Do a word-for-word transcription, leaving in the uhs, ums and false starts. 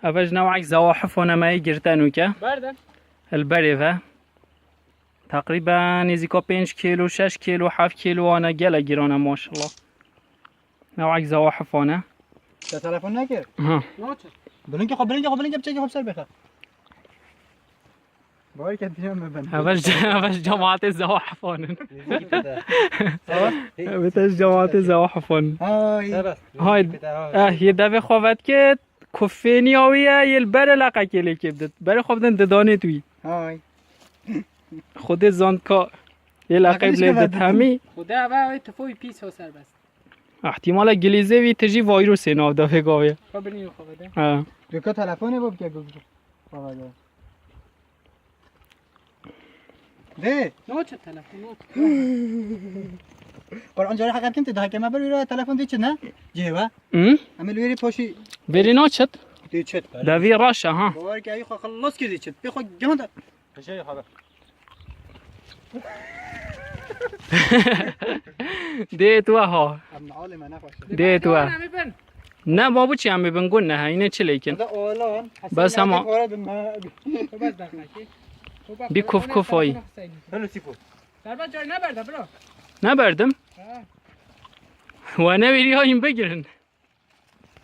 Eve ji newek zewahifone me yê girte nûke. Berden. Li berê ve. Teqrîben nêzîka pênc kîlo, şeş kîlo, heft kîlo ane, gelek giran e maşallah. Newek zewahifone. Te telefon nekir? Ha. Bilinkê xwe, bilinkê xwe, bilinkê biçekê xwe bi ser bêxe. Bawer ke dinya me ben. Eve ji, eve ji cemaatê zewahifon in. Eve te ji cemaatê zewahifon in. Hay. Hay. Eh, yê devê xwe vedikê, ku fêniya wî ye, yê li berê leqekê lê kê bidit. Berê xwe bidin didanê tu wî. Hay. Xwedê zand ka yê leqey bilê bidit hemî. Xwedê eve wê tifoyî pîs ho serbest. Ihtimale gilîzê wî tijî vîrusê nav de vê gavê. Xwe binî xwe vede. Ha. Dika telefonê bo bike Google. Xwe vede. Dê. No çi telefon, no çi. Qur'an carê heqe kim te daha keme bir wîra telefon dê çi ne? Cihê we. Hı? Em li wêrî poşî. Verî no çit? Dê çit. Devî raşa ha. Bawer ke ayî xwe xelas kirdî çit. Pê xwe gehanda. Qişeyê xwe be. Dê tu ha. Em alê me nexweş. Dê tu ha. Em ê bin. Ne, ma bu çi em ê bin gun ne, heyne çi lêkin? Da oğlan. Bes hema. Xwe bin me. Xwe bes dakika ki. Bir kuf kuf oy. Hello Sifo. Serbat çay ne berde bro? Ne berdim? Ha. Wa ne veriyor in bigirin.